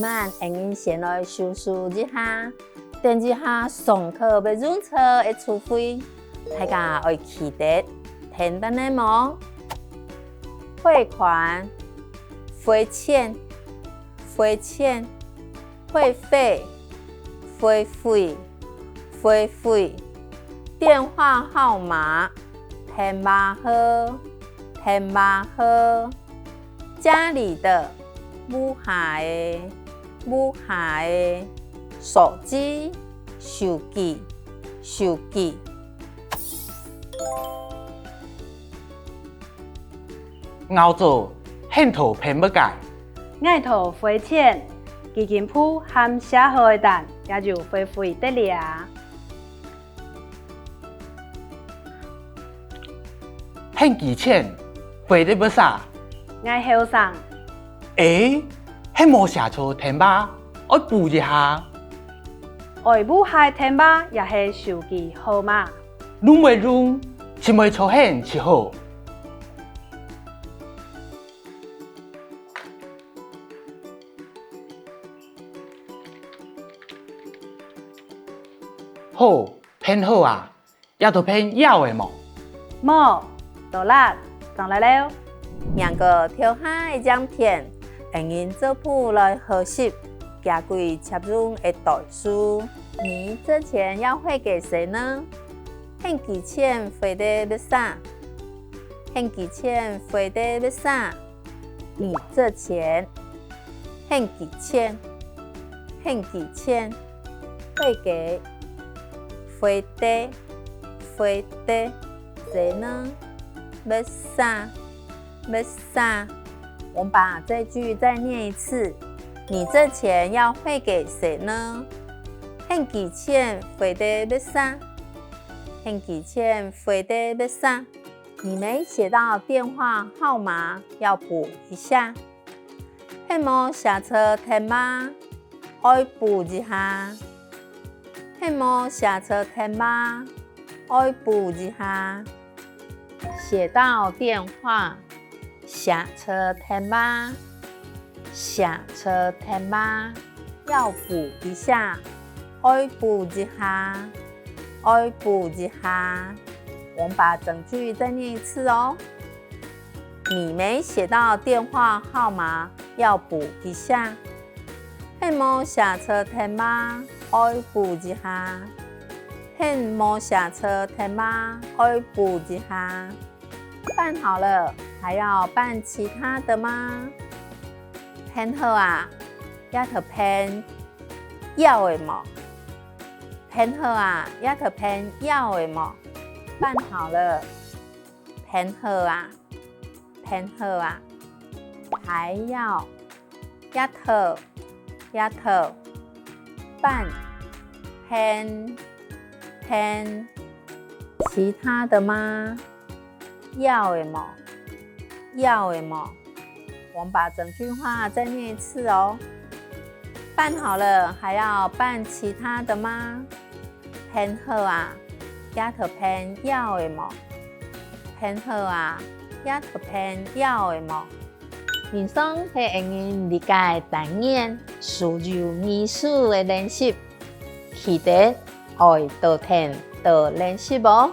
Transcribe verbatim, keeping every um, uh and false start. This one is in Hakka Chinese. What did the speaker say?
慢，𠊎等先來收拾一下，等一下上課會用著个詞彙，大家愛記得聽等呢無？匯款、匯錢、匯錢、匯費、匯費、匯費、電話號碼、電話號、電話號、家裡的、屋下个、屋下个、手機、手機、手機。𠊎做，你討辦麼个？𠊎討匯錢，基金簿和寫好个單也有匯費在這。 你幾錢，匯得麼儕？𠊎後生。欸，你無寫著電話，愛補一下。愛補下電話也係手機號碼。用會用，盡會著你就好。 好，辦好啊，這兜辦要个無？無，多啦，正來尞。䀴過頭下个影片，𠊎等做伙來學習幾句常用个句式。你這錢要匯給誰呢？你這錢匯得麼儕？你這錢匯得麼儕？ 你這錢，你這錢，你這錢，匯給，匯得，匯得，誰呢？麼儕，麼儕。我們把這句再念一次。你這錢要匯給誰呢？你這錢匯得麼儕？你這錢匯得麼儕？ 你沒寫到電話號碼，要補一下。你無寫著電話，愛補一下。你無寫著電話，愛補一下。寫到電話，寫著電話，寫著電話，要補一下，愛補一下。 愛補一下。我們把整句再念一次哦。你沒寫到電話號碼，要補一下。你無寫著電話，愛補一下。你無寫著電話，愛補一下。辦好了，還要辦其他的嗎？辦好啊，也討辦要个無？ 辦好啊，也討辦要个無？辦好了，辦好啊，辦好啊。還要，也討，也討。辦，辦，辦。其他的嗎？ 要个無？要个無？我們把整句話再念一次哦。辦好了，還要辦其他的嗎？辦好啊，也討辦要个無？辦好啊，也討辦要个無？以上係𠊎等這個單元所有語詞个練習，記得愛多聽、多練習哦。